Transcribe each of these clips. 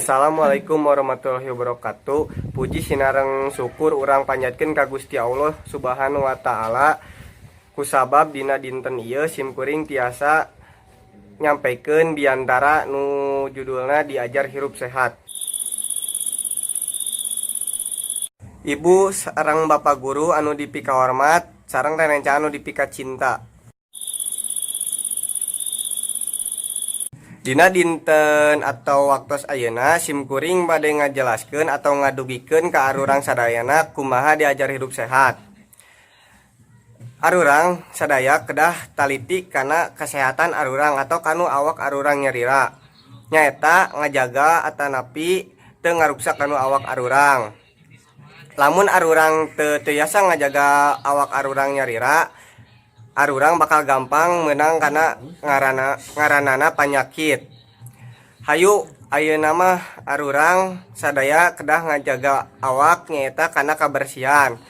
Assalamualaikum warahmatullahi wabarakatuh. Puji sinareng syukur urang panjatkeun ka Gusti Allah Subhanahu wa taala, kusabab dina dinten ieu simkuring tiasa nyampaikan biantara nu judulna diajar hirup sehat. Ibu sareng Bapak guru anu dipikahormat sareng rerencangan anu dipika cinta. Dina dinten atau waktos ayeuna simkuring bade ngajelaskeun atau ngadugikeun ka arurang sadayana kumaha diajar hirup sehat. Arurang sadaya kedah taliti kana kesehatan arurang atau kanu awak arurang nyalira. Nyaeta ngajaga atanapi teu ngaruksak kanu awak arurang. Lamun arurang teu tiasa ngajaga awak arurang nyalira, arurang bakal gampang menang kana ngarana ngaranana panyakit. Hayu, ayeuna mah arurang sadaya kedah ngajaga awak, nyaeta kana kabersihan.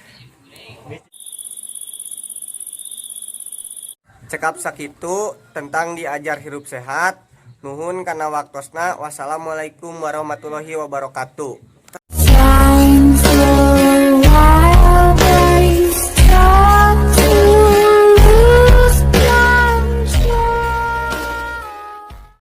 Cekap sakitu tentang diajar hirup sehat. Nuhun kana waktosna. Wassalamualaikum warahmatullahi wabarakatuh.